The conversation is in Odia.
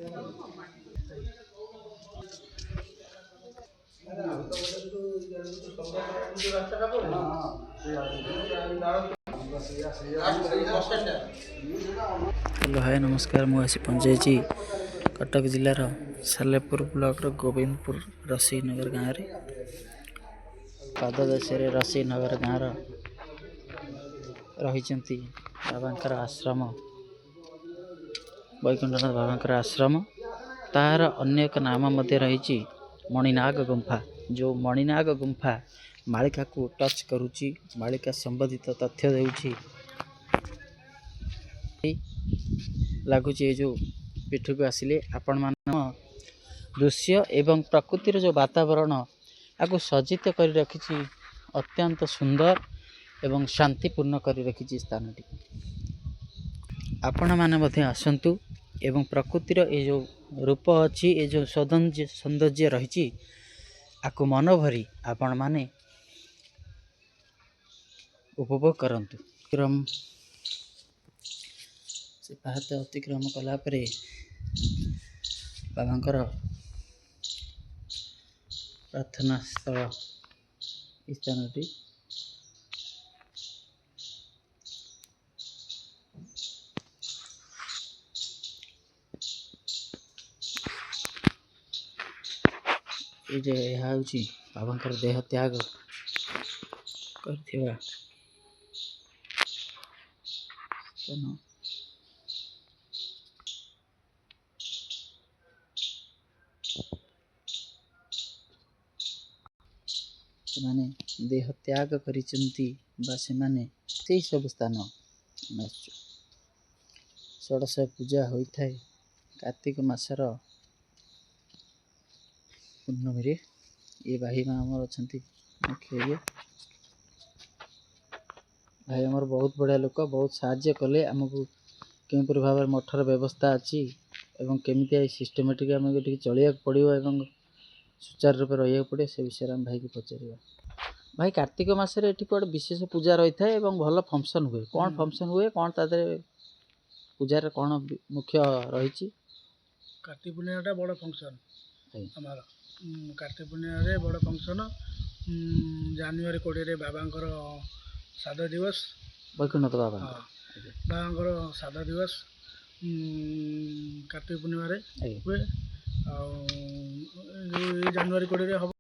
ହ୍ୟାଲୋ, ହାଏ, ନମସ୍କାର। ମୁଁ ଆସି ପହଞ୍ଚିଯାଇଛି କଟକ ଜିଲ୍ଲାର ସାଲେପୁର ବ୍ଲକର ଗୋବିନ୍ଦପୁର ରସିକନଗର ଗାଁରେ। ପାଦଦେଶରେ ରସିକନଗର ଗାଁର ରହିଛନ୍ତି ବାବାଙ୍କର ଆଶ୍ରମ, ବୈକୁଣ୍ଠନାଥ ବାବାଙ୍କର ଆଶ୍ରମ। ତାହାର ଅନ୍ୟ ଏକ ନାମ ମଧ୍ୟ ରହିଛି ମଣିନାଗ ଗୁମ୍ଫା। ଯେଉଁ ମଣିନାଗ ଗୁମ୍ଫା ମାଳିକାକୁ ଟଚ୍ କରୁଛି, ମାଳିକା ସମ୍ବନ୍ଧିତ ତଥ୍ୟ ଦେଉଛି ଲାଗୁଛି। ଏ ଯେଉଁ ପୀଠକୁ ଆସିଲେ ଆପଣମାନଙ୍କ ଦୃଶ୍ୟ ଏବଂ ପ୍ରକୃତିର ଯେଉଁ ବାତାବରଣ ଆକୁ ସଜ୍ଜିତ କରି ରଖିଛି, ଅତ୍ୟନ୍ତ ସୁନ୍ଦର ଏବଂ ଶାନ୍ତିପୂର୍ଣ୍ଣ କରି ରଖିଛି ସ୍ଥାନଟି। ଆପଣମାନେ ମଧ୍ୟ ଆସନ୍ତୁ ଏବଂ ପ୍ରକୃତିର ଏ ଯେଉଁ ରୂପ ଅଛି, ଏ ଯେଉଁ ସୌନ୍ଦର୍ଯ୍ୟ ରହିଛି, ଆକୁ ମନ ଭରି ଆପଣମାନେ ଉପଭୋଗ କରନ୍ତୁ। ସେ ପାହାଚ ଅତିକ୍ରମ କଲା ପରେ ବାବାଙ୍କର ପ୍ରାର୍ଥନା ସ୍ଥଳ ଏହି ସ୍ଥାନଟି। ଏଇ ଯେ ଏହା ହେଉଛି ବାବାଙ୍କର ଦେହ ତ୍ୟାଗ କରିଥିବା ସ୍ଥାନ। ସେମାନେ ଦେହ ତ୍ୟାଗ କରିଛନ୍ତି ବା ସେମାନେ ସେଇ ସବୁ ସ୍ଥାନ ଆମେ ଆସିଛୁ। ଷୋଡ଼ଶ ପୂଜା ହୋଇଥାଏ କାର୍ତ୍ତିକ ମାସର ପୂର୍ଣ୍ଣମୀରେ। ଏ ଭାଇ ଆମର ଅଛନ୍ତି ମୁଖ୍ୟ। ଇଏ ଭାଇ ଆମର ବହୁତ ବଢ଼ିଆ ଲୋକ, ବହୁତ ସାହାଯ୍ୟ କଲେ ଆମକୁ। କେଉଁପରି ଭାବରେ ମଠର ବ୍ୟବସ୍ଥା ଅଛି ଏବଂ କେମିତି ଏଇ ସିଷ୍ଟମେଟିକ୍ ଆମକୁ ଟିକେ ଚଳିବାକୁ ପଡ଼ିବ ଏବଂ ସୁଚାରୁ ରୂପେ ରହିବାକୁ ପଡ଼ିବ, ସେ ବିଷୟରେ ଆମେ ଭାଇକି ପଚାରିବା। ଭାଇ, କାର୍ତ୍ତିକ ମାସରେ ଏଠି କୁଆଡ଼େ ବିଶେଷ ପୂଜା ରହିଥାଏ ଏବଂ ଭଲ ଫଙ୍କସନ୍ ହୁଏ। କ'ଣ ଫଙ୍କସନ୍ ହୁଏ, କ'ଣ ତା ଦେହରେ ପୂଜାରେ କ'ଣ ମୁଖ୍ୟ ରହିଛି? କାର୍ତ୍ତିକ ପୂର୍ଣ୍ଣିମାଟା ବଡ଼ ଫଙ୍କସନ୍ ଆମର। କାର୍ତ୍ତିକ ପୂର୍ଣ୍ଣିମାରେ ବଡ଼ ଫଙ୍କସନ୍। ଜାନୁଆରୀ 20ରେ ବାବାଙ୍କର ଶ୍ରାଦ୍ଧ ଦିବସ। ବୈକୁଣ୍ଠନାଥ ବାବା? ହଁ, ବାବାଙ୍କର ଶ୍ରାଦ୍ଧ ଦିବସ କାର୍ତ୍ତିକ ପୂର୍ଣ୍ଣିମାରେ ହୁଏ। ଆଉ ଏଇ ଜାନୁଆରୀ 20ରେ ହେବ।